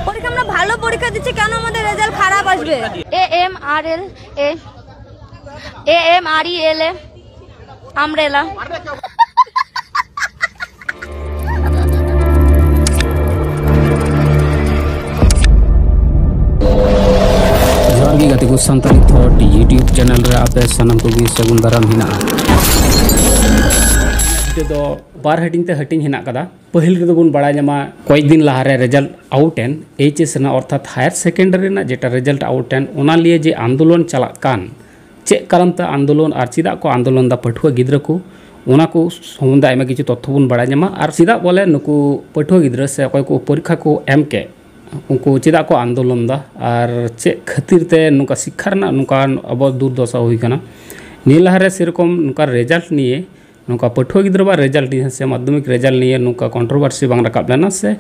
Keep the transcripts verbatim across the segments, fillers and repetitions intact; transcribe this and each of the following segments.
পরীক্ষা, আমরা ভালো পরীক্ষা দিচ্ছি, কেন আমাদের রেজাল্ট খারাপ আসবে? A M R L A, A M R E L A, umbrella. ᱡᱚᱦᱟᱨ ᱜᱮ ᱜᱟᱛᱮ ᱠᱚ, ᱥᱟᱱᱛᱟᱲᱤ ᱛᱷᱚᱴ YouTube ᱪᱮᱱᱮᱞ ᱨᱮ ᱟᱯᱮ ᱥᱟᱱᱟᱢ ᱠᱚᱜᱮ ᱥᱟᱹᱜᱩᱱ ᱫᱟᱨᱟᱢ ᱦᱮᱱᱟᱜᱼᱟ᱾ ᱱᱤᱛᱚᱜ ᱫᱚ ᱵᱟᱨ ᱦᱟᱹᱴᱤᱧ ᱛᱮ ᱦᱟᱹᱴᱤᱧ ᱦᱮᱱᱟᱜ ᱟᱠᱟᱫᱟ᱾ ᱯᱟᱹᱦᱤᱞ ᱨᱮᱫᱚ ᱵᱚᱱ ᱵᱟᱲᱟᱭ ᱧᱟᱢᱟ, ᱠᱚᱭᱮᱠ ᱫᱤᱱ ᱞᱟᱦᱟᱨᱮ result out N H S ᱨᱮᱱᱟᱜ, ᱚᱨᱛᱷᱟᱛ ᱦᱟᱭᱟᱨ ᱥᱮᱠᱮᱱᱰᱟᱨᱤ ᱨᱮᱱᱟᱜ ᱡᱮᱴᱟ ᱨᱮᱡᱟᱞᱴ ᱟᱣᱩᱴ ᱮᱱ, ᱚᱱᱟ ᱞᱤᱭᱮ ᱡᱮ ᱟᱱᱫᱳᱞᱚᱱ ᱪᱟᱞᱟᱜ ᱠᱟᱱ, ᱪᱮᱫ ᱠᱟᱨᱚᱱ ᱛᱮ ᱟᱱᱫᱳᱞᱚᱱ ᱟᱨ ᱪᱮᱫᱟᱜ ᱠᱚ ᱟᱱᱫᱳᱞᱚᱱ ᱫᱟ ᱯᱟᱹᱴᱷᱩᱣᱟᱹ ᱜᱤᱫᱽᱨᱟᱹ ᱠᱚ, ᱚᱱᱟ ᱠᱚ ᱥᱚᱢᱵᱚᱱᱫᱷᱮ ᱟᱭᱢᱟ ᱠᱤᱪᱷᱩ ᱛᱚᱛᱛᱷᱚ ᱵᱚᱱ ᱵᱟᱲᱟᱭ ᱧᱟᱢᱟ᱾ ᱟᱨ ᱪᱮᱫᱟᱜ ᱵᱚᱞᱮ ᱱᱩᱠᱩ ᱯᱟᱹᱴᱷᱩᱣᱟᱹ ᱜᱤᱫᱽᱨᱟᱹ ᱥᱮ ᱚᱠᱚᱭ ᱠᱚ ᱯᱚᱨᱤᱠᱠᱷᱟ ᱠᱚ ᱮᱢ ᱠᱮᱫ, ᱩᱱᱠᱩ ᱪᱮᱫᱟᱜ ᱠᱚ ᱟᱱᱫᱳᱞᱚᱱ ᱫᱟ ᱟᱨ ᱪᱮᱫ ᱠᱷᱟᱹᱛᱤᱨ ᱛᱮ ᱱᱚᱝᱠᱟ ᱥᱤᱠᱠᱷᱟ ᱨᱮᱱᱟᱜ ᱱᱚᱝᱠᱟ ᱟᱵᱚ ᱫᱩᱨᱫᱚᱥᱟ ᱦᱩᱭ ᱠᱟᱱᱟ᱾ ᱱᱤᱭᱟᱹ ᱞᱟᱦᱟᱨᱮ ᱥᱮᱨᱚᱠᱚᱢ ᱱᱚᱝᱠᱟ ᱨᱮᱡᱟᱞᱴ ᱱᱤᱭᱮ, ᱱᱚᱝᱠᱟ ᱯᱟᱹᱴᱷᱩᱣᱟᱹ ᱜᱤᱫᱽᱨᱟᱹᱣᱟᱜ ᱨᱮᱡᱟᱞᱴ ᱱᱤᱭᱮ ᱥᱮ ᱢᱟᱫᱽᱫᱷᱚᱢᱤᱠ ᱨᱮᱡᱟᱞᱴ ᱱᱤᱭᱮ ᱱᱚᱝᱠᱟ ᱠᱚᱱᱴᱨᱳᱵᱷᱟᱨᱥᱤ ᱵᱟᱝ ᱨᱟᱠᱟᱵ ᱞᱮᱱᱟ ᱥᱮ,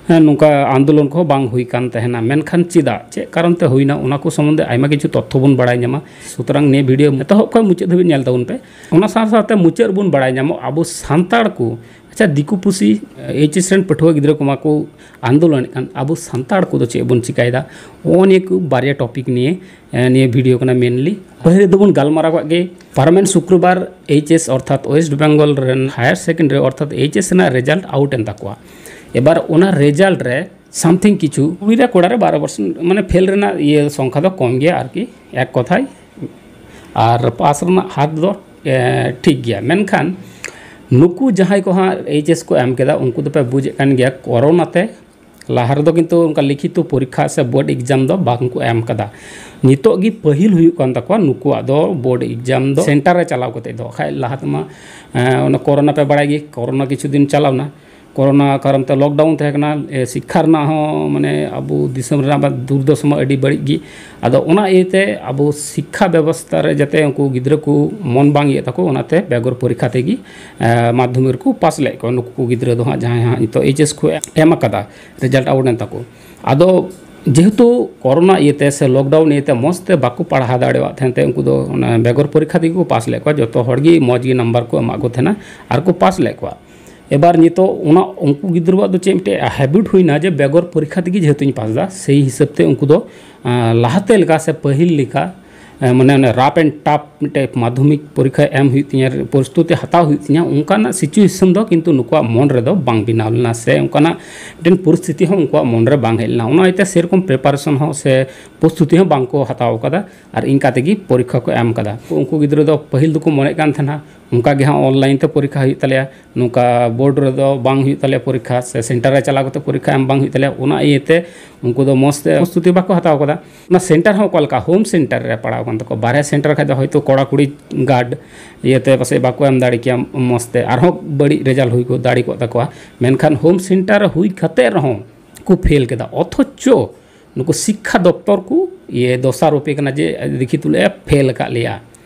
ᱦᱮᱸ, ᱱᱚᱝᱠᱟ ᱟᱱᱫᱳᱞᱚᱱ ᱠᱚᱦᱚᱸ ᱵᱟᱝ ᱦᱩᱭ ᱠᱟᱱ ᱛᱟᱦᱮᱱᱟ᱾ ᱢᱮᱱᱠᱷᱟᱱ ᱪᱮᱫᱟᱜ, ᱪᱮᱫ ᱠᱟᱨᱚᱱ ᱛᱮ ᱦᱩᱭᱱᱟ, ᱚᱱᱟ ᱠᱚ ᱥᱚᱢᱵᱚᱱᱫᱷᱮ ᱟᱭᱢᱟ ᱠᱤᱪᱷᱩ ᱛᱚᱛᱛᱷᱚ ᱵᱚᱱ ᱵᱟᱲᱟᱭ ᱧᱟᱢᱟ᱾ ᱥᱩᱛᱚᱨᱟᱝ ᱱᱤᱭᱟᱹ ᱵᱷᱤᱰᱤᱭᱳ ᱮᱛᱚᱦᱚᱵ ᱠᱷᱚᱱ ᱢᱩᱪᱟᱹᱫ ᱫᱷᱟᱹᱵᱤᱡ ᱧᱮᱞ ᱛᱟᱵᱚᱱ ᱯᱮ᱾ ᱚᱱᱟ ᱥᱟᱶ ᱥᱟᱶᱛᱮ ᱢᱩᱪᱟᱹᱫ ᱨᱮᱵᱚᱱ ᱵᱟᱲᱟᱭ ᱧᱟᱢᱚᱜ ᱟᱵᱚ ᱥᱟᱱᱛᱟᱲ ᱠᱚ, ᱟᱪᱪᱷᱟ, ᱫᱤᱠᱩ ᱯᱩᱥᱤ ᱮᱭᱤᱪ ᱮᱥ ᱨᱮᱱ ᱯᱟᱹᱴᱷᱩᱣᱟᱹ ᱜᱤᱫᱽᱨᱟᱹ ᱠᱚᱢᱟ ᱠᱚ ᱟᱱᱫᱳᱞᱚᱱᱮᱫ ᱠᱟᱱ, ᱟᱵᱚ ᱥᱟᱱᱛᱟᱲ ᱠᱚᱫᱚ ᱪᱮᱫ ᱵᱚᱱ ᱪᱤᱠᱟᱭᱮᱫᱟ? ᱱᱚᱜᱼᱚ ᱱᱤᱭᱟᱹ ᱠᱚ ᱵᱟᱨᱭᱟ ᱴᱚᱯᱤᱠ ᱱᱤᱭᱮ, ᱮ, ᱱᱤᱭᱟᱹ ᱵᱷᱤᱰᱤᱭᱳ ᱠᱟᱱᱟ ᱢᱮᱱᱞᱤ᱾ ᱯᱟᱹᱦᱤᱞ ᱨᱮᱫᱚ ᱵᱚᱱ ᱜᱟᱞᱢᱟᱨᱟᱣ ᱠᱟᱜ ᱜᱮ, ᱯᱟᱨᱚᱢᱮᱱ ᱥᱩᱠᱨᱚᱵᱟᱨ ᱮᱭᱤᱪ ᱮᱥ ᱚᱨᱛᱷᱟᱛ ᱳᱭᱮᱥᱴ ᱵᱮᱝᱜᱚᱞ ᱨᱮᱱ ᱦᱟᱭᱟᱨ ᱥᱮᱠᱮᱱᱰᱟᱨᱤ ᱚᱨᱛᱷᱟᱛ ᱮᱭᱤᱪ ᱮᱥ ᱨᱮᱱᱟᱜ ᱨᱮᱡᱟᱞᱴ ᱟᱣᱩᱴ ᱮᱱ ᱛᱟᱠᱚᱣᱟ᱾ ᱮᱵᱟᱨ ᱚᱱᱟ ᱨᱮᱡᱟᱞᱴ ᱨᱮ ᱥᱟᱢᱛᱷᱤᱝ ᱠᱤᱪᱷᱩ ᱠᱩᱲᱤ ᱨᱮ ᱠᱚᱲᱟ ᱨᱮ ᱵᱟᱨᱚ ᱯᱟᱨᱥᱮᱱᱴ, ᱢᱟᱱᱮ ᱯᱷᱮᱞ ᱨᱮᱱᱟᱜ ᱤᱭᱟᱹ ᱥᱚᱝᱠᱷᱟ ᱫᱚ ᱠᱚᱢ ᱜᱮᱭᱟ ᱟᱨᱠᱤ, ᱮᱠ ᱠᱚᱛᱷᱟᱭ᱾ ᱟᱨ ᱯᱟᱥ ᱨᱮᱱᱟᱜ ᱦᱟᱨ ᱫᱚ, ᱮ, ᱴᱷᱤᱠ ᱜᱮᱭᱟ᱾ ᱢᱮᱱᱠᱷᱟᱱ ᱱᱩᱠᱩ ᱡᱟᱦᱟᱸᱭ ᱠᱚ ᱦᱟᱸᱜ ᱮᱭᱤᱪ ᱮᱥ ᱠᱚ ᱮᱢ ᱠᱮᱫᱟ, ᱩᱱᱠᱩ ᱫᱚᱯᱮ ᱵᱩᱡᱮᱫ ᱠᱟᱱ ᱜᱮᱭᱟ, ᱠᱚᱨᱳᱱᱟ ᱛᱮ ᱞᱟᱦᱟ ᱨᱮᱫᱚ ᱠᱤᱱᱛᱩ ᱚᱱᱠᱟ ᱞᱤᱠᱷᱤᱛᱚ ᱯᱚᱨᱤᱠᱠᱷᱟ ᱥᱮ ᱵᱳᱨᱰ ᱮᱠᱡᱟᱢ ᱫᱚ ᱵᱟᱝ ᱠᱚ ᱮᱢ ᱠᱟᱫᱟ᱾ ᱱᱤᱛᱚᱜ ᱜᱮ ᱯᱟᱹᱦᱤᱞ ᱦᱩᱭᱩᱜ ᱠᱟᱱ ᱛᱟᱠᱚᱣᱟ ᱱᱩᱠᱩᱣᱟᱜ ᱫᱚ ᱵᱳᱨᱰ ᱮᱠᱡᱟᱢ ᱫᱚ ᱥᱮᱱᱴᱟᱨ ᱨᱮ ᱪᱟᱞᱟᱣ ᱠᱟᱛᱮ ᱫᱚ᱾ ᱵᱟᱠᱷᱟᱡ ᱞᱟᱦᱟ ᱛᱮᱢᱟ, ᱮ, ᱚᱱᱟ ᱠᱚᱨᱳᱱᱟ ᱯᱮ ᱵᱟᱲᱟᱭ ᱜᱮ, ᱠᱚᱨᱳᱱᱟ ᱠᱤᱪᱷᱩ ᱫᱤᱱ ᱪᱟᱞᱟᱣᱱᱟ, ᱠᱚᱨᱳᱱᱟ ᱠᱟᱨᱚᱱ ᱛᱮ ᱞᱚᱠᱰᱟᱣᱩᱱ ᱛᱟᱦᱮᱸ ᱠᱟᱱᱟ᱾ ᱮ, ᱥᱤᱠᱠᱷᱟ ᱨᱮᱱᱟᱜ ᱦᱚᱸ, ᱢᱟᱱᱮ, ᱟᱵᱚ ᱫᱤᱥᱚᱢ ᱨᱮᱱᱟᱜ ᱫᱩᱨᱫᱚᱥᱟ ᱢᱟ ᱟᱹᱰᱤ ᱵᱟᱹᱲᱤᱡ ᱜᱮ᱾ ᱟᱫᱚ ᱚᱱᱟ ᱤᱭᱟᱹᱛᱮ ᱟᱵᱚ ᱥᱤᱠᱠᱷᱟ ᱵᱮᱵᱚᱥᱛᱷᱟ ᱨᱮ ᱡᱟᱛᱮ ᱩᱱᱠᱩ ᱜᱤᱫᱽᱨᱟᱹ ᱠᱚ ᱢᱚᱱ ᱵᱟᱝ ᱤᱭᱟᱹᱜ ᱛᱟᱠᱚ, ᱚᱱᱟᱛᱮ ᱵᱮᱜᱚᱨ ᱯᱚᱨᱤᱠᱠᱷᱟ ᱛᱮᱜᱮ, ᱮ, ᱢᱟᱫᱽᱫᱷᱚᱢᱤᱠ ᱨᱮᱠᱚ ᱯᱟᱥ ᱞᱮᱫ ᱠᱚᱣᱟ ᱱᱩᱠᱩ ᱠᱚ ᱜᱤᱫᱽᱨᱟᱹ ᱫᱚ ᱦᱟᱸᱜ, ᱡᱟᱦᱟᱸᱭ ᱦᱟᱸᱜ ᱱᱤᱛᱚᱜ ᱮᱭᱤᱪ ᱮᱥ ᱠᱚ ᱮᱢ ᱟᱠᱟᱫᱟ, ᱨᱮᱡᱟᱞᱴ ᱟᱣᱩᱴ ᱮᱱ ᱛᱟᱠᱚ᱾ ᱟᱫᱚ ᱡᱮᱦᱮᱛᱩ ᱠᱚᱨᱳᱱᱟ ᱤᱭᱟᱹᱛᱮ ᱥᱮ ᱞᱚᱠᱰᱟᱣᱩᱱ ᱤᱭᱟᱹᱛᱮ ᱢᱚᱡᱽ ᱛᱮ ᱵᱟᱠᱚ ᱯᱟᱲᱦᱟᱣ ᱫᱟᱲᱮᱭᱟᱜ ᱛᱟᱦᱮᱱ ᱛᱮ, ᱩᱱᱠᱩ ᱫᱚ ᱚᱱᱟ ᱵᱮᱜᱚᱨ ᱯᱚᱨᱤᱠᱠᱷᱟ ᱛᱮᱜᱮ ᱠᱚ ᱯᱟᱥ ᱞᱮᱫ ᱠᱚᱣᱟ᱾ ᱡᱚᱛᱚ ᱦᱚᱲ ᱜᱮ ᱢᱚᱡᱽ ᱜᱮ ᱱᱟᱢᱵᱟᱨ ᱠᱚ ᱮᱢᱟᱜ ᱠᱚ ᱛᱟᱦᱮᱱᱟ ᱟᱨ ᱠᱚ ᱯᱟᱥ ᱞᱮᱫ ᱠᱚᱣᱟ᱾ ᱮᱵᱟᱨ ᱱᱤᱛᱚᱜ ᱚᱱᱟ ᱩᱱᱠᱩ ᱜᱤᱫᱽᱨᱟᱹᱣᱟᱜ ᱫᱚ ᱪᱮᱫ ᱢᱤᱫᱴᱮᱡ ᱦᱮᱵᱤᱴ ᱦᱩᱭᱱᱟ ᱡᱮ ᱵᱮᱜᱚᱨ ᱯᱚᱨᱤᱠᱠᱷᱟ ᱛᱮᱜᱮ ᱡᱮᱦᱮᱛᱩᱧ ᱯᱟᱥ ᱮᱫᱟ, ᱥᱮᱭ ᱦᱤᱥᱟᱹᱵ ᱛᱮ ᱩᱱᱠᱩ ᱫᱚ ᱞᱟᱦᱟᱛᱮ ᱞᱮᱠᱟ ᱥᱮ ᱯᱟᱹᱦᱤᱞ ᱞᱮᱠᱟ ᱢᱟᱱᱮ ᱚᱱᱮ ᱨᱟᱯ ᱮᱱᱰ ᱴᱟᱯ ᱢᱤᱫᱴᱮᱡ ᱢᱟᱫᱽᱫᱷᱚᱢᱤᱠ ᱯᱚᱨᱤᱠᱠᱷᱟ ᱮᱢ ᱦᱩᱭᱩᱜ ᱛᱤᱧᱟᱹ, ᱯᱨᱚᱥᱛᱩᱛᱤ ᱦᱟᱛᱟᱣ ᱦᱩᱭᱩᱜ ᱛᱤᱧᱟᱹ, ᱚᱱᱠᱟᱱᱟᱜ ᱥᱤᱪᱩᱭᱮᱥᱚᱱ ᱫᱚ ᱠᱤᱱᱛᱩ ᱱᱩᱠᱩᱣᱟᱜ ᱢᱚᱱ ᱨᱮᱫᱚ ᱵᱟᱝ ᱵᱮᱱᱟᱣ ᱞᱮᱱᱟ ᱥᱮ ᱚᱱᱠᱟᱱᱟᱜ ᱢᱤᱫᱴᱮᱱ ᱯᱚᱨᱤᱥᱛᱷᱤᱛᱤ ᱦᱚᱸ ᱩᱱᱠᱩᱣᱟᱜ ᱢᱚᱱ ᱨᱮ ᱵᱟᱝ ᱦᱮᱡ ᱞᱮᱱᱟ᱾ ᱚᱱᱟ ᱤᱭᱟᱹᱛᱮ ᱥᱮᱨᱚᱠᱚᱢ ᱯᱨᱤᱯᱟᱨᱮᱥᱚᱱ ᱦᱚᱸ ᱥᱮ ᱯᱨᱚᱥᱛᱩᱛᱤ ᱦᱚᱸ ᱵᱟᱝ ᱠᱚ ᱦᱟᱛᱟᱣ ᱟᱠᱟᱫᱟ ᱟᱨ ᱤᱱᱠᱟ ᱛᱮᱜᱮ ᱯᱚᱨᱤᱠᱠᱷᱟ ᱠᱚ ᱮᱢ ᱟᱠᱟᱫᱟ᱾ ᱩᱱᱠᱩ ᱜᱤᱫᱽᱨᱟᱹ ᱫᱚ ᱯᱟᱹᱦᱤᱞ ᱫᱚᱠᱚ ᱢᱚᱱᱮᱜ ᱠᱟᱱ ᱛᱟᱦᱮᱱᱟ ᱱᱚᱝᱠᱟ ᱜᱮ ᱦᱟᱸᱜ ᱚᱱᱞᱟᱭᱤᱱ ᱛᱮ ᱯᱚᱨᱤᱠᱠᱷᱟ ᱦᱩᱭᱩᱜ ᱛᱟᱞᱮᱭᱟ, ᱱᱚᱝᱠᱟ ᱵᱳᱨᱰ ᱨᱮᱫᱚ ᱵᱟᱝ ᱦᱩᱭᱩᱜ ᱛᱟᱞᱮᱭᱟ ᱯᱚᱨᱤᱠᱠᱷᱟ ᱥᱮ ᱥᱮᱱᱴᱟᱨ ᱨᱮ ᱪᱟᱞᱟᱣ ᱠᱟᱛᱮ ᱯᱚᱨᱤᱠᱠᱷᱟ ᱮᱢ ᱵᱟᱝ ᱦᱩᱭᱩᱜ ᱛᱟᱞᱮᱭᱟ, ᱚᱱᱟ ᱤᱭᱟᱹᱛᱮ ᱩᱱᱠᱩ ᱫᱚ ᱢᱚᱡᱽ ᱛᱮ ᱯᱨᱚᱥᱛᱩᱛᱤ ᱵᱟᱠᱚ ᱦᱟᱛᱟᱣ ᱟᱠᱟᱫᱟ᱾ ᱚᱱᱟ ᱥᱮᱱᱴᱟᱨ ᱦᱚᱸ ᱚᱠᱟ ᱞᱮᱠᱟ ᱦᱳᱢ ᱥᱮᱱᱴᱟᱨ ᱨᱮ ᱯᱟᱲᱟᱣ ᱟᱠᱟᱱ ᱛᱟᱠᱚᱣᱟ, ᱵᱟᱨᱦᱮ ᱥᱮᱱᱴᱟᱨ ᱠᱷᱟᱡ ᱫᱚ ᱦᱚᱭᱛᱳ ᱠᱚᱲᱟ ᱠᱩᱲᱤ ᱜᱟᱨᱰ ᱤᱭᱟᱹᱛᱮ ᱯᱟᱥᱮᱡ ᱵᱟᱠᱚ ᱮᱢ ᱫᱟᱲᱮ ᱠᱮᱭᱟ ᱢᱚᱡᱽ ᱛᱮ, ᱟᱨᱦᱚᱸ ᱵᱟᱹᱲᱤᱡ ᱨᱮᱡᱟᱞᱴ ᱦᱩᱭ ᱠᱚ ᱫᱟᱲᱮ ᱠᱚᱜ ᱛᱟᱠᱚᱣᱟ᱾ ᱢᱮᱱᱠᱷᱟᱱ ᱦᱳᱢ ᱥᱮᱱᱴᱟᱨ ᱨᱮ ᱦᱩᱭ ᱠᱟᱛᱮ ᱨᱮᱦᱚᱸ ᱠᱚ ᱯᱷᱮᱞ ᱠᱮᱫᱟ, ᱚᱛᱷᱚᱪᱚ ᱱᱩᱠᱩ ᱥᱤᱠᱠᱷᱟ ᱫᱚᱯᱛᱚᱨ ᱠᱚ ᱤᱭᱟᱹ ᱫᱚᱥᱟᱨᱳᱯᱮ ᱠᱟᱱᱟ ᱡᱮ ᱫᱮᱠᱷᱤ ᱛᱩᱞᱮ ᱯᱷᱮᱞ ᱟᱠᱟᱫ ᱞᱮᱭᱟ᱾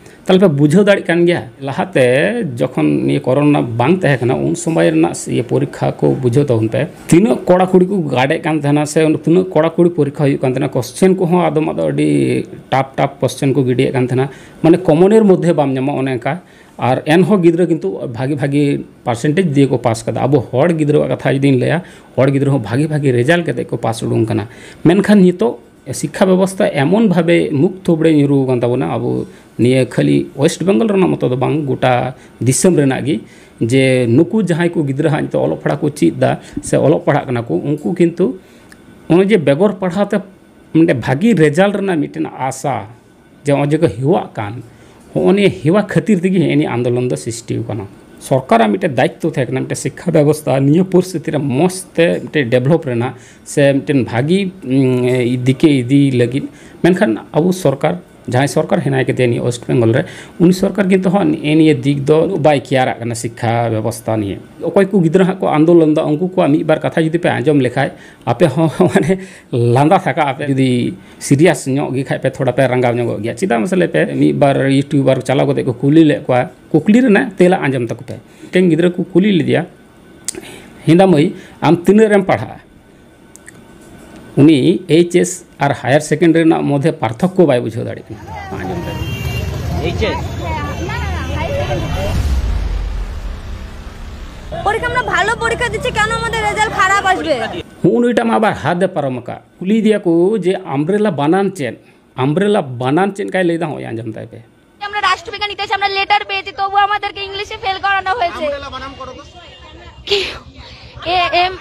ᱛᱟᱦᱞᱮ ᱯᱮ ᱵᱩᱡᱷᱟᱹᱣ ᱫᱟᱲᱮᱭᱟᱜ ᱠᱟᱱ ᱜᱮᱭᱟ, ᱞᱟᱦᱟᱛᱮ ᱡᱚᱠᱷᱚᱱ ᱱᱤᱭᱟᱹ ᱠᱚᱨᱳᱱᱟ ᱵᱟᱝ ᱛᱟᱦᱮᱸ ᱠᱟᱱᱟ ᱩᱱ ᱥᱚᱢᱚᱭ ᱨᱮᱱᱟᱜ ᱤᱭᱟᱹ ᱯᱚᱨᱤᱠᱠᱷᱟ ᱠᱚ ᱵᱩᱡᱷᱟᱹᱣ ᱛᱟᱵᱚᱱ ᱯᱮ, ᱛᱤᱱᱟᱹᱜ ᱠᱚᱲᱟ ᱠᱩᱲᱤ ᱠᱚ ᱜᱟᱰᱮᱫ ᱠᱟᱱ ᱛᱟᱦᱮᱱᱟ ᱥᱮ ᱛᱤᱱᱟᱹᱜ ᱠᱚᱲᱟ ᱠᱩᱲᱤ ᱯᱚᱨᱤᱠᱠᱷᱟ ᱦᱩᱭᱩᱜ ᱠᱟᱱ ᱛᱟᱦᱮᱱᱟ, ᱠᱚᱥᱪᱮᱱ ᱠᱚᱦᱚᱸ ᱟᱫᱚᱢᱟᱜ ᱫᱚ ᱟᱹᱰᱤ ᱴᱟᱯ ᱴᱟᱯ ᱠᱚᱥᱪᱮᱱ ᱠᱚ ᱜᱤᱰᱤᱭᱮᱫ ᱠᱟᱱ ᱛᱟᱦᱮᱱᱟ, ᱢᱟᱱᱮ ᱠᱚᱢᱚᱱᱮᱨ ᱢᱚᱫᱽᱫᱷᱮ ᱵᱟᱢ ᱧᱟᱢᱟ ᱚᱱᱮ ᱚᱱᱠᱟ᱾ ᱟᱨ ᱮᱱᱦᱚᱸ ᱜᱤᱫᱽᱨᱟᱹ ᱠᱤᱱᱛᱩ ᱵᱷᱟᱜᱤ ᱵᱷᱟᱜᱤ ᱯᱟᱨᱥᱮᱱᱴᱮᱡᱽ ᱫᱤᱭᱮ ᱠᱚ ᱯᱟᱥ ᱠᱟᱫᱟ᱾ ᱟᱵᱚ ᱦᱚᱲ ᱜᱤᱫᱽᱨᱟᱹᱣᱟᱜ ᱠᱟᱛᱷᱟ ᱡᱩᱫᱤᱧ ᱞᱟᱹᱭᱟ, ᱦᱚᱲ ᱜᱤᱫᱽᱨᱟᱹ ᱦᱚᱸ ᱵᱷᱟᱜᱤ ᱵᱷᱟᱜᱤ ᱨᱮᱡᱟᱞᱴ ᱠᱟᱛᱮ ᱠᱚ ᱯᱟᱥ ᱩᱰᱩᱝ ᱠᱟᱱᱟ᱾ ᱢᱮᱱᱠᱷᱟᱱ ᱱᱤᱛᱚᱜ ᱥᱤᱠᱠᱷᱟ ᱵᱮᱵᱚᱥᱛᱷᱟ ᱮᱢᱚᱱ ᱵᱷᱟᱵᱮ ᱢᱩᱠ ᱛᱷᱩᱵᱲᱮ ᱧᱩᱨᱩ ᱟᱠᱟᱱ ᱛᱟᱵᱚᱱᱟ, ᱟᱵᱚ ᱱᱤᱭᱟᱹ ᱠᱷᱟᱹᱞᱤ ᱳᱭᱮᱥᱴ ᱵᱮᱝᱜᱚᱞ ᱨᱮᱱᱟᱜ ᱢᱚᱛᱚ ᱫᱚ ᱵᱟᱝ, ᱜᱚᱴᱟ ᱫᱤᱥᱚᱢ ᱨᱮᱱᱟᱜ ᱜᱮ, ᱡᱮ ᱱᱩᱠᱩ ᱡᱟᱦᱟᱸᱭ ᱠᱚ ᱜᱤᱫᱽᱨᱟᱹ ᱦᱟᱸᱜ ᱱᱤᱛᱚᱜ ᱚᱞᱚᱜ ᱯᱟᱲᱦᱟᱜ ᱠᱚ ᱪᱮᱫ ᱮᱫᱟ ᱥᱮ ᱚᱞᱚᱜ ᱯᱟᱲᱦᱟᱜ ᱠᱟᱱᱟ ᱠᱚ, ᱩᱱᱠᱩ ᱠᱤᱱᱛᱩ ᱱᱚᱜᱼᱚᱭ ᱡᱮ ᱵᱮᱜᱚᱨ ᱯᱟᱲᱦᱟᱣ ᱛᱮ ᱢᱤᱫᱴᱮᱱ ᱵᱷᱟᱹᱜᱤ ᱨᱮᱡᱟᱞᱴ ᱨᱮᱱᱟᱜ ᱢᱤᱫᱴᱮᱱ ᱟᱥᱟ, ᱡᱮ ᱱᱚᱜᱼᱚᱭ ᱡᱮ ᱠᱚ ᱦᱮᱣᱟᱜ ᱠᱟᱱ, ᱦᱚᱸᱜᱼᱚ ᱱᱤᱭᱟᱹ ᱦᱮᱣᱟ ᱠᱷᱟᱹᱛᱤᱨ ᱛᱮᱜᱮ ᱦᱮᱸ ᱱᱤᱭᱟᱹ ᱟᱱᱫᱳᱞᱚᱱ ᱫᱚ ᱥᱨᱤᱥᱴᱤ ᱟᱠᱟᱱᱟ᱾ ᱥᱚᱨᱠᱟᱨᱟᱜ ᱢᱤᱫᱴᱮᱱ ᱫᱟᱭᱤᱛᱛᱚ ᱛᱟᱦᱮᱸ ᱠᱟᱱᱟ ᱢᱤᱫᱴᱮᱱ ᱥᱤᱠᱠᱷᱟ ᱵᱮᱵᱚᱥᱛᱷᱟ ᱱᱤᱭᱟᱹ ᱯᱚᱨᱤᱥᱛᱷᱤᱛᱤ ᱨᱮ ᱢᱚᱡᱽ ᱛᱮ ᱢᱤᱫᱴᱮᱱ ᱰᱮᱵᱷᱞᱚᱯ ᱨᱮᱱᱟᱜ ᱥᱮ ᱢᱤᱫᱴᱮᱱ ᱵᱷᱟᱹᱜᱤ ᱩᱸ, ᱫᱤᱠᱮ ᱤᱫᱤ ᱞᱟᱹᱜᱤᱫ᱾ ᱢᱮᱱᱠᱷᱟᱱ ᱟᱵᱚ ᱥᱚᱨᱠᱟᱨ, ᱡᱟᱦᱟᱸᱭ ᱥᱚᱨᱠᱟᱨ ᱦᱮᱱᱟᱭ ᱠᱮᱫᱮᱭᱟ ᱱᱤᱭᱟᱹ ᱳᱭᱮᱥᱴ ᱵᱮᱝᱜᱚᱞ ᱨᱮ, ᱩᱱᱤ ᱥᱚᱨᱠᱟᱨ ᱠᱤᱱᱛᱩ ᱦᱚᱸ ᱱᱤᱭᱟᱹ ᱱᱤᱭᱟᱹ ᱫᱤᱠ ᱫᱚ ᱵᱟᱭ ᱠᱮᱭᱟᱨᱟᱜ ᱠᱟᱱᱟ ᱥᱤᱠᱠᱷᱟ ᱵᱮᱵᱚᱥᱛᱷᱟ ᱱᱤᱭᱮ᱾ ᱚᱠᱚᱭ ᱠᱚ ᱜᱤᱫᱽᱨᱟᱹ ᱦᱟᱸᱜ ᱠᱚ ᱟᱱᱫᱳᱞᱚᱱ ᱮᱫᱟ ᱩᱱᱠᱩ ᱠᱚᱣᱟᱜ ᱢᱤᱫ ᱵᱟᱨ ᱠᱟᱛᱷᱟ ᱡᱩᱫᱤ ᱯᱮ ᱟᱸᱡᱚᱢ ᱞᱮᱠᱷᱟᱡ ᱟᱯᱮ ᱦᱚᱸ ᱢᱟᱱᱮ ᱞᱟᱸᱫᱟ ᱛᱷᱟᱠᱟ ᱟᱯᱮ, ᱡᱩᱫᱤ ᱥᱤᱨᱤᱭᱟᱥ ᱧᱚᱜ ᱜᱮ ᱠᱷᱟᱡ ᱯᱮ ᱛᱷᱚᱲᱟ ᱯᱮ ᱨᱟᱸᱜᱟᱣ ᱧᱚᱜᱚᱜ ᱜᱮᱭᱟ᱾ ᱪᱮᱫᱟᱜ ᱢᱟᱥᱮ ᱞᱟᱹᱭ ᱯᱮ, ᱢᱤᱫ ᱵᱟᱨ ᱤᱭᱩᱴᱩᱵᱟᱨ ᱪᱟᱞᱟᱣ ᱠᱟᱛᱮ ᱠᱚ ᱠᱩᱞᱤ ᱞᱮᱫ ᱠᱚᱣᱟ, ᱠᱩᱠᱞᱤ ᱨᱮᱱᱟᱜ ᱛᱮᱞᱟ ᱟᱸᱡᱚᱢ ᱛᱟᱠᱚ ᱯᱮ᱾ ᱢᱤᱫᱴᱮᱱ ᱜᱤᱫᱽᱨᱟᱹ ᱠᱚ ᱠᱩᱞᱤ ᱞᱮᱫᱮᱭᱟ, ᱦᱮᱸᱫᱟ ᱢᱟᱹᱭ, ᱟᱢ ᱛᱤᱱᱟᱹᱜ ᱨᱮᱢ ᱯᱟᱲᱦᱟᱜᱼᱟ? ᱩᱱᱤ ᱮᱭᱤᱪ ᱮᱥ ᱟᱨ ᱦᱟᱭᱟᱨ ᱥᱮᱠᱮᱱᱰᱟᱨᱤ ᱨᱮᱱᱟᱜ ᱢᱚᱫᱽᱫᱷᱮ ᱯᱟᱨᱛᱷᱚᱠᱠᱚ ᱵᱟᱭ ᱵᱩᱡᱷᱟᱹᱣ ᱫᱟᱲᱮᱭᱟᱜ ᱠᱟᱱᱟ᱾ ᱢᱟ ᱟᱸᱡᱚᱢ ᱛᱟᱭ᱾ H S? পরীক্ষা আমরা ভালো পরীক্ষা দিচ্ছি, কেন আমাদের রেজাল্ট খারাপ আসবে? ᱦᱩᱜᱼᱩ ᱱᱩᱭᱴᱟᱜ ᱢᱟ ᱟᱵᱟᱨ ᱦᱟᱫ ᱮ ᱯᱟᱨᱚᱢ ᱟᱠᱟᱫ᱾ ᱠᱩᱞᱤᱭᱮᱫᱮᱭᱟ ᱠᱚ ᱡᱮ ᱟᱢᱵᱨᱮᱞᱟ ᱵᱟᱱᱟᱱ ᱪᱮᱫ? ᱟᱢᱵᱨᱮᱞᱟ ᱵᱟᱱᱟᱱ ᱪᱮᱫ ᱠᱟᱭ ᱞᱟᱹᱭᱫᱟ, ᱦᱚᱸᱜᱼᱚᱭ ᱟᱸᱡᱚᱢ ᱛᱟᱭ ᱯᱮ᱾ আমরা রাষ্ট্রবিজ্ঞান নিতে এসে আমরা লেটার পেয়েছি, তবুও আমাদেরকে ইংলিশে ফেল করানো হয়েছে। আমব্রেলা বানান করো তো। কি? A M.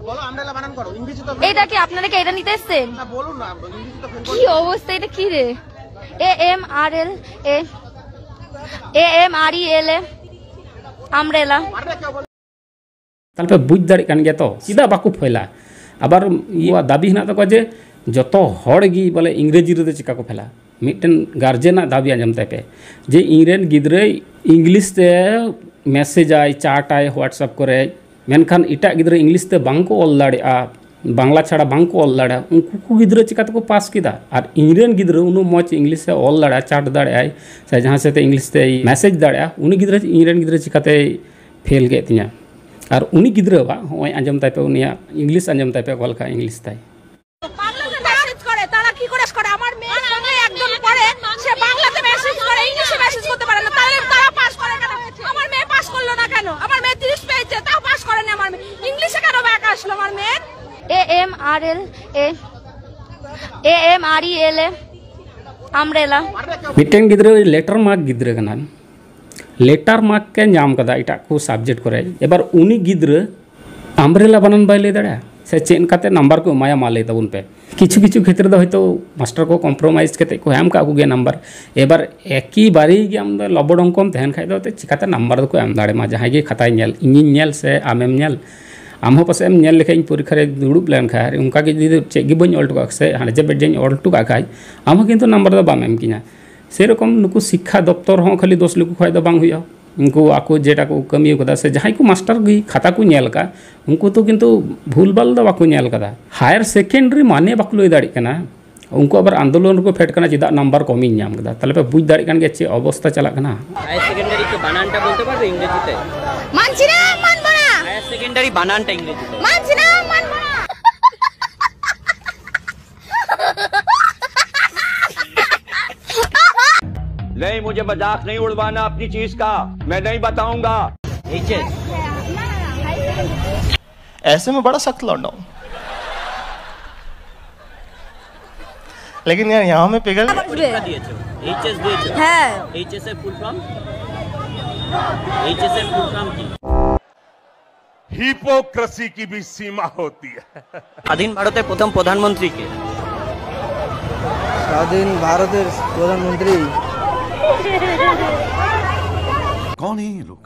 বলো, আমব্রেলা বানান করো, ইংরেজি তো। এটা কি আপনারা কি এটা নিতে এসছেন? না, বলুন না, ইংরেজি তো ফেল কি অবস্থা, এটা কি রে? A M R L A, A M R E L A, umbrella. পারবে কেউ বলো? ᱛᱟᱦᱞᱮ ᱯᱮ ᱵᱩᱡᱽ ᱫᱟᱲᱮᱭᱟᱜ ᱠᱟᱱ ᱜᱮᱭᱟ ᱛᱚ, ᱪᱮᱫᱟᱜ ᱵᱟᱠᱚ ᱯᱷᱮᱞᱟ? ᱟᱵᱟᱨ ᱤᱭᱟᱹᱣᱟᱜ ᱫᱟᱹᱵᱤ ᱦᱮᱱᱟᱜ ᱛᱟᱠᱚᱣᱟ ᱡᱮ ᱡᱚᱛᱚ ᱦᱚᱲ ᱜᱮ ᱵᱚᱞᱮ ᱤᱝᱨᱮᱡᱤ ᱨᱮᱫᱚ ᱪᱮᱠᱟ ᱠᱚ ᱯᱷᱮᱞᱟ᱾ ᱢᱤᱫᱴᱮᱱ ᱜᱟᱨᱡᱮᱱᱟᱜ ᱫᱟᱹᱵᱤ ᱟᱸᱡᱚᱢ ᱛᱟᱭ ᱯᱮ, ᱡᱮ ᱤᱧᱨᱮᱱ ᱜᱤᱫᱽᱨᱟᱹ ᱤᱝᱞᱤᱥ ᱛᱮ ᱢᱮᱥᱮᱡᱟᱭ, ᱪᱟᱴᱟᱭ WhatsApp ᱠᱚᱨᱮ, ᱢᱮᱱᱠᱷᱟᱱ ᱮᱴᱟᱜ ᱜᱤᱫᱽᱨᱟᱹ ᱤᱝᱞᱤᱥ ᱛᱮ ᱵᱟᱝ ᱠᱚ ᱚᱞ ᱫᱟᱲᱮᱭᱟᱜᱼᱟ, ᱵᱟᱝᱞᱟ ᱪᱷᱟᱲᱟ ᱵᱟᱝ ᱠᱚ ᱚᱞ ᱫᱟᱲᱮᱭᱟᱜᱼᱟ, ᱩᱱᱠᱩ ᱠᱚ ᱜᱤᱫᱽᱨᱟᱹ ᱪᱤᱠᱟ ᱛᱮᱠᱚ ᱯᱟᱥ ᱠᱮᱫᱟ? ᱟᱨ ᱤᱧᱨᱮᱱ ᱜᱤᱫᱽᱨᱟᱹ ᱩᱱᱟᱹᱜ ᱢᱚᱡᱽ ᱤᱝᱞᱤᱥ ᱮ ᱚᱞ ᱫᱟᱲᱮᱭᱟᱜᱼᱟ, ᱪᱟᱴ ᱫᱟᱲᱮᱭᱟᱜᱼᱟᱭ, ᱥᱮ ᱡᱟᱦᱟᱸ ᱥᱟᱛᱮ ᱤᱝᱞᱤᱥ ᱛᱮᱭ ᱢᱮᱥᱮᱡᱽ ᱫᱟᱲᱮᱭᱟᱜᱼᱟ, ᱩᱱᱤ ᱜᱤᱫᱽᱨᱟᱹ, ᱤᱧᱨᱮᱱ ᱜᱤᱫᱽᱨᱟᱹ ᱪᱤᱠᱟᱛᱮᱭ ᱯᱷᱮᱞ ᱠᱮᱫ ᱛᱤᱧᱟ? ᱟᱨ ᱩᱱᱤ ᱜᱤᱫᱽᱨᱟᱹᱣᱟᱜ ᱦᱚᱸᱜᱼᱚᱭ ᱟᱸᱡᱚᱢ ᱛᱟᱭ ᱯᱮ, ᱩᱱᱤᱭᱟᱜ ᱤᱝᱞᱤᱥ ᱟᱸᱡᱚᱢ ᱛᱟᱭ ᱯᱮ, ᱚᱠᱟ ᱞᱮᱠᱟ ᱤᱝᱞᱤᱥ ᱛᱟᱭ᱾ বাংলাতে মেসেজ করে, তারা কি করে করে? আমার মেয়ের সঙ্গে একজন পড়ে, সে বাংলাতে মেসেজ করে, ইংলিশে মেসেজ করতে পারে না, তাহলে তারা পাস করে কেন? আমার মেয়ে পাস করলো না কেন? আমার মেয়ে তিরিশ পেয়েছে, তাও পাস করেনি আমার মেয়ে। ইংলিশে কেন ব্যাক আসলো আমার মেয়ের? A M R L A, A M R E L A, umbrella. ᱢᱤᱫᱴᱮᱱ ᱜᱤᱫᱽᱨᱟᱹ ᱞᱮᱴᱟᱨ ᱢᱟᱨᱠ ᱜᱤᱫᱽᱨᱟᱹ ᱠᱟᱱᱟᱭ, ᱞᱮᱴᱟᱨ ᱢᱟᱨᱠ ᱮ ᱧᱟᱢ ᱠᱟᱫᱟ ᱮᱴᱟᱜ ᱠᱚ ᱥᱟᱵᱡᱮᱠᱴ ᱠᱚᱨᱮ᱾ ᱮᱵᱟᱨ ᱩᱱᱤ ᱜᱤᱫᱽᱨᱟᱹ ᱟᱢᱵᱨᱮᱞᱟ ᱵᱟᱱᱟᱱ ᱵᱟᱭ ᱞᱟᱹᱭ ᱫᱟᱲᱮᱭᱟᱜᱼᱟ, ᱥᱮ ᱪᱮᱫ ᱞᱮᱠᱟᱛᱮ ᱱᱟᱢᱵᱟᱨ ᱠᱚ ᱮᱢᱟᱭᱟ, ᱢᱟ ᱞᱟᱹᱭ ᱛᱟᱵᱚᱱ ᱯᱮ᱾ ᱠᱤᱪᱷᱩ ᱠᱤᱪᱷᱩ ᱠᱷᱮᱛᱨᱮ ᱫᱚ ᱦᱚᱭᱛᱳ ᱢᱟᱥᱴᱟᱨ ᱠᱚ ᱠᱚᱢᱯᱨᱳᱢᱟᱭᱤᱡᱽ ᱠᱟᱛᱮ ᱠᱚ ᱮᱢ ᱠᱟᱜ ᱠᱚᱜᱮᱭᱟ ᱱᱟᱢᱵᱟᱨ᱾ ᱮᱵᱟᱨ ᱮᱠᱤᱵᱟᱨᱮ ᱜᱮ ᱟᱢ ᱫᱚ ᱞᱚᱵᱚᱰ ᱚᱝᱠᱚᱢ ᱛᱟᱦᱮᱱ ᱠᱷᱟᱡ ᱫᱚ ᱮᱱᱛᱮᱫ ᱪᱤᱠᱟᱛᱮ ᱱᱟᱢᱵᱟᱨ ᱫᱚᱠᱚ ᱮᱢ ᱫᱟᱲᱮᱭᱟᱢᱟ? ᱡᱟᱦᱟᱸᱭ ᱜᱮ ᱠᱷᱟᱛᱟᱭ ᱧᱮᱞ, ᱤᱧᱤᱧ ᱧᱮᱞ ᱥᱮ ᱟᱢᱮᱢ ᱧᱮᱞ, ᱟᱢ ᱦᱚᱸ ᱯᱟᱥᱮᱡ ᱮᱢ ᱧᱮᱞ ᱞᱮᱠᱷᱟᱡ ᱤᱧ ᱯᱚᱨᱤᱠᱠᱷᱟ ᱨᱮ ᱫᱩᱲᱩᱵ ᱞᱮᱱᱠᱷᱟᱡ, ᱟᱨ ᱚᱱᱠᱟ ᱜᱮ ᱡᱩᱫᱤ ᱪᱮᱫ ᱜᱮ ᱵᱟᱹᱧ ᱚᱞ ᱦᱚᱴᱚ ᱠᱟᱜ ᱥᱮ ᱦᱟᱸᱰᱮ ᱡᱮ ᱵᱮᱰ ᱡᱮᱧ ᱚᱞ ᱦᱚᱴᱚ ᱠᱟᱜ ᱠᱷᱟᱡ, ᱟᱢ ᱦᱚᱸ ᱠᱤᱱᱛᱩ ᱱᱟᱢᱵᱟᱨ ᱫᱚ ᱵᱟᱢ ᱮᱢ ᱠᱤᱧᱟ᱾ ᱥᱮᱨᱚᱠᱚᱢ ᱱᱩᱠᱩ ᱥᱤᱠᱠᱷᱟ ᱫᱚᱯᱛᱚᱨ ᱦᱚᱸ ᱠᱷᱟᱹᱞᱤ ᱫᱳᱥ ᱞᱮᱠᱚ ᱠᱷᱟᱡ ᱫᱚ ᱵᱟᱝ ᱦᱩᱭᱩᱜᱼᱟ᱾ ᱩᱱᱠᱩ ᱟᱠᱚ ᱡᱮᱴᱟ ᱠᱚ ᱠᱟᱹᱢᱤ ᱠᱟᱫᱟ, ᱥᱮ ᱡᱟᱦᱟᱸᱭ ᱠᱚ ᱢᱟᱥᱴᱟᱨ ᱜᱮ ᱠᱷᱟᱛᱟ ᱠᱚ ᱧᱮᱞ ᱟᱠᱟᱫ, ᱩᱱᱠᱩ ᱛᱚ ᱠᱤᱱᱛᱩ ᱵᱷᱩᱞ ᱵᱷᱟᱞ ᱫᱚ ᱵᱟᱠᱚ ᱧᱮᱞ ᱠᱟᱫᱟ᱾ ᱦᱟᱭᱟᱨ ᱥᱮᱠᱮᱱᱰᱟᱨᱤ ᱢᱟᱱᱮ ᱵᱟᱠᱚ ᱞᱟᱹᱭ ᱫᱟᱲᱮᱭᱟᱜ ᱠᱟᱱᱟ᱾ ᱩᱱᱠᱩ ᱟᱵᱟᱨ ᱟᱱᱫᱳᱞᱚᱱ ᱨᱮᱠᱚ ᱯᱷᱮᱰ ᱠᱟᱱᱟ, ᱪᱮᱫᱟᱜ ᱱᱟᱢᱵᱟᱨ ᱠᱚᱢᱤᱧ ᱧᱟᱢ ᱠᱮᱫᱟ᱾ ᱛᱟᱦᱞᱮ ᱯᱮ ᱵᱩᱡᱽ ᱫᱟᱲᱮᱭᱟᱜ ᱠᱟᱱ ᱜᱮᱭᱟ ᱪᱮᱫ ᱚᱵᱚᱥᱛᱟ ᱪᱟᱞᱟᱜ ᱠᱟᱱᱟ᱾ হায়ার সেকেন্ডারি কি বানানটা বলতে পারবে ইংরেজিতে? মানছি না, মানবো না। হায়ার সেকেন্ডারি বানানটা ইংরেজিতে। মানছি না, মানবো না। नहीं, मुझे मजाक नहीं उड़वाना अपनी चीज का, मैं नहीं बताऊंगा। এইচএস। ऐसे में बड़ा सख्त लौंडा हूँ। लेकिन यार, यहाँ में पिघल। পরীক্ষা দিয়েছো? এইচএস দিয়েছো? হ্যাঁ। এইচএস এর ফুল ফর্ম? এইচএস এর ফুল ফর্ম কি? Hypocrisy की भी सीमा होती है। স্বাধীন ভারতের প্রথম প্রধানমন্ত্রী কে? স্বাধীন ভারতের প্রধানমন্ত্রী। कौन है ये लोग?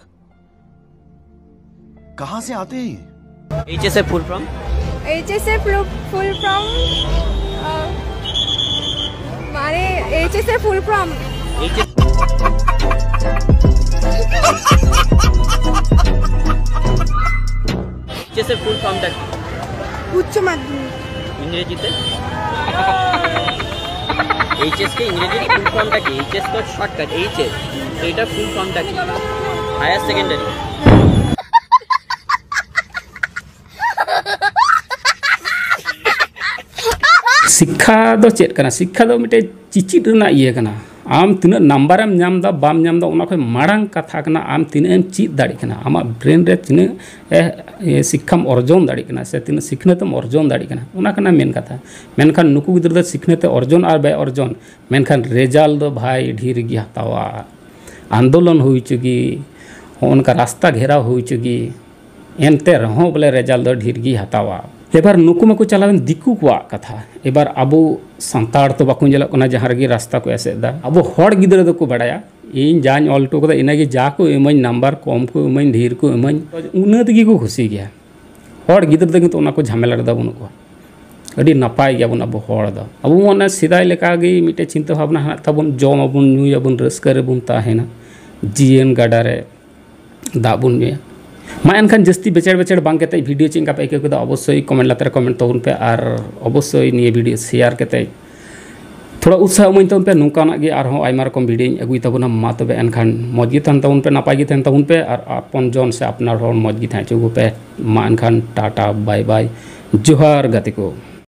कहाँ से आते हैं ये? এইচএস এর ফুল ফর্ম? এইচএস এর ফুল ফর্ম, মানে, এইচএস এর ফুল ফর্ম। এইচএস এইচএস এর ফুল ফর্মটা কি? উচ্চ মাধ্যমিক। ইংরেজিতে? এইচএস কে ইংরেজির ফুল ফর্মটা কি? এইচএস তো শর্টকাট, এইচএস। তো এটার ফুল ফর্মটা কি? Higher secondary. ᱥᱤᱠᱠᱷᱟ ᱫᱚ ᱪᱮᱫ ᱠᱟᱱᱟ? ᱥᱤᱠᱠᱷᱟ ᱫᱚ ᱢᱤᱫᱴᱮᱡ ᱪᱤᱪᱤᱫ ᱨᱮᱱᱟᱜ ᱤᱭᱟᱹ ᱠᱟᱱᱟ᱾ ᱟᱢ ᱛᱤᱱᱟᱹᱜ ᱱᱟᱢᱵᱟᱨᱮᱢ ᱧᱟᱢ ᱮᱫᱟ, ᱵᱟᱢ ᱧᱟᱢ ᱮᱫᱟ, ᱚᱱᱟ ᱠᱷᱚᱱ ᱢᱟᱲᱟᱝ ᱠᱟᱛᱷᱟ ᱠᱟᱱᱟ ᱟᱢ ᱛᱤᱱᱟᱹᱜ ᱮᱢ ᱪᱮᱫ ᱫᱟᱲᱮᱭᱟᱜ ᱠᱟᱱᱟ, ᱟᱢᱟᱜ ᱵᱨᱮᱱ ᱨᱮ ᱛᱤᱱᱟᱹᱜ ᱮ, ᱮ, ᱥᱤᱠᱠᱷᱟᱢ ᱚᱨᱡᱚᱱ ᱫᱟᱲᱮᱭᱟᱜ ᱠᱟᱱᱟ ᱥᱮ ᱛᱤᱱᱟᱹᱜ ᱥᱤᱠᱷᱱᱟᱹᱛ ᱮᱢ ᱚᱨᱡᱚᱱ ᱫᱟᱲᱮᱭᱟᱜ ᱠᱟᱱᱟ, ᱚᱱᱟ ᱠᱟᱱᱟ ᱢᱮᱱ ᱠᱟᱛᱷᱟ᱾ ᱢᱮᱱᱠᱷᱟᱱ ᱱᱩᱠᱩ ᱜᱤᱫᱽᱨᱟᱹ ᱫᱚ ᱥᱤᱠᱷᱱᱟᱹᱛ ᱮ ᱚᱨᱡᱚᱱ ᱟᱨ ᱵᱟᱭ ᱚᱨᱡᱚᱱ, ᱢᱮᱱᱠᱷᱟᱱ ᱨᱮᱡᱟᱞᱴ ᱫᱚ ᱵᱷᱟᱭ ᱰᱷᱮᱨ ᱜᱮ ᱦᱟᱛᱟᱣᱟ᱾ ᱟᱱᱫᱳᱞᱚᱱ ᱦᱩᱭ ᱦᱚᱪᱚ ᱜᱮ, ᱦᱚᱸᱜᱼᱚ ᱱᱚᱝᱠᱟ ᱨᱟᱥᱛᱟ ᱜᱷᱮᱨᱟᱣ ᱦᱩᱭ ᱦᱚᱪᱚ ᱜᱮ, ᱮᱱᱛᱮ ᱨᱮᱦᱚᱸ ᱵᱚᱞᱮ ᱨᱮᱡᱟᱞᱴ ᱫᱚ ᱰᱷᱮᱨ ᱜᱮ ᱦᱟᱛᱟᱣᱟ᱾ ᱮᱵᱟᱨ ᱱᱩᱠᱩ ᱢᱟᱠᱚ ᱪᱟᱞᱟᱣᱮᱱ ᱫᱤᱠᱩ ᱠᱚᱣᱟᱜ ᱠᱟᱛᱷᱟ, ᱮᱵᱟᱨ ᱟᱵᱚ ᱥᱟᱱᱛᱟᱲ ᱛᱚ ᱵᱟᱠᱚ ᱧᱮᱞᱚᱜ ᱠᱟᱱᱟ ᱡᱟᱦᱟᱸ ᱨᱮᱜᱮ ᱨᱟᱥᱛᱟ ᱠᱚ ᱮᱥᱮᱫ ᱮᱫᱟ᱾ ᱟᱵᱚ ᱦᱚᱲ ᱜᱤᱫᱽᱨᱟᱹ ᱫᱚᱠᱚ ᱵᱟᱲᱟᱭᱟ, ᱤᱧ ᱡᱟᱧ ᱚᱞ ᱦᱚᱴᱚ ᱠᱟᱫᱟ ᱤᱱᱟᱹᱜᱮ, ᱡᱟ ᱠᱚ ᱤᱢᱟᱹᱧ, ᱱᱟᱢᱵᱟᱨ ᱠᱚᱢ ᱠᱚ ᱤᱢᱟᱹᱧ, ᱰᱷᱮᱨ ᱠᱚ ᱤᱢᱟᱹᱧ, ᱤᱱᱟᱹ ᱛᱮᱜᱮ ᱠᱚ ᱠᱷᱩᱥᱤ ᱜᱮᱭᱟ᱾ ᱦᱚᱲ ᱜᱤᱫᱽᱨᱟᱹ ᱫᱚ ᱠᱤᱱᱛᱩ ᱚᱱᱟ ᱠᱚ ᱡᱷᱟᱢᱮᱞᱟ ᱨᱮᱫᱚ ᱵᱟᱹᱱᱩᱜ ᱠᱚᱣᱟ᱾ ᱟᱹᱰᱤ ᱱᱟᱯᱟᱭ ᱜᱮᱭᱟᱵᱚᱱ ᱟᱵᱚ ᱦᱚᱲ ᱫᱚ᱾ ᱟᱵᱚ ᱢᱟ ᱚᱱᱟ ᱥᱮᱫᱟᱭ ᱞᱮᱠᱟᱜᱮ ᱢᱤᱫᱴᱮᱡ ᱪᱤᱱᱛᱟᱹ ᱵᱷᱟᱵᱽᱱᱟ ᱦᱮᱱᱟᱜ ᱛᱟᱵᱚᱱ, ᱡᱚᱢ ᱟᱵᱚᱱ, ᱧᱩᱭᱟᱵᱚᱱ, ᱨᱟᱹᱥᱠᱟᱹ ᱨᱮᱵᱚᱱ ᱛᱟᱦᱮᱱᱟ, ᱡᱤᱭᱚᱱ ᱜᱟᱰᱟ ᱨᱮ ᱫᱟᱜ ᱵᱚᱱ ᱧᱩᱭᱟ᱾ ᱢᱟ ᱮᱱᱠᱷᱟᱱ ᱡᱟᱹᱥᱛᱤ ᱵᱮᱪᱮᱲ ᱵᱮᱪᱮᱲ ᱵᱟᱝ ᱠᱟᱛᱮ ᱵᱷᱤᱰᱤᱭᱳ ᱪᱮᱫ ᱞᱮᱠᱟ ᱯᱮ ᱟᱹᱭᱠᱟᱹᱣ ᱠᱮᱫᱟ, ᱚᱵᱚᱥᱥᱳᱭ ᱠᱚᱢᱮᱱᱴ ᱞᱟᱛᱟᱨ ᱨᱮ ᱠᱚᱢᱮᱱᱴ ᱛᱟᱵᱚᱱ ᱯᱮ, ᱟᱨ ᱚᱵᱚᱥᱥᱳᱭ ᱱᱤᱭᱟᱹ ᱵᱷᱤᱰᱤᱭᱳ ᱥᱮᱭᱟᱨ ᱠᱟᱛᱮ ᱛᱷᱚᱲᱟ ᱩᱛᱥᱟᱦᱚ ᱤᱢᱟᱹᱧ ᱛᱟᱵᱚᱱ ᱯᱮ᱾ ᱱᱚᱝᱠᱟᱱᱟᱜ ᱜᱮ ᱟᱨᱦᱚᱸ ᱟᱭᱢᱟ ᱨᱚᱠᱚᱢ ᱵᱷᱤᱰᱤᱭᱳᱧ ᱟᱹᱜᱩᱭ ᱛᱟᱵᱚᱱᱟ᱾ ᱢᱟ ᱛᱚᱵᱮ ᱮᱱᱠᱷᱟᱱ ᱢᱚᱡᱽ ᱜᱮ ᱛᱟᱦᱮᱱ ᱛᱟᱵᱚᱱ ᱯᱮ, ᱱᱟᱯᱟᱭ ᱜᱮ ᱛᱟᱦᱮᱱ ᱛᱟᱵᱚᱱ ᱯᱮ, ᱟᱨ ᱟᱯᱚᱱ ᱡᱚᱱ ᱥᱮ ᱟᱯᱱᱟᱨ ᱦᱚᱲ ᱢᱚᱡᱽ ᱜᱮ ᱛᱟᱦᱮᱸ ᱦᱚᱪᱚ ᱠᱚᱯᱮ᱾ ᱢᱟ ᱮᱱᱠᱷᱟᱱ ᱴᱟᱴᱟ, ᱵᱟᱭ ᱵᱟᱭ, ᱡᱚᱦᱟᱨ ᱜᱟᱛᱮ ᱠᱚ᱾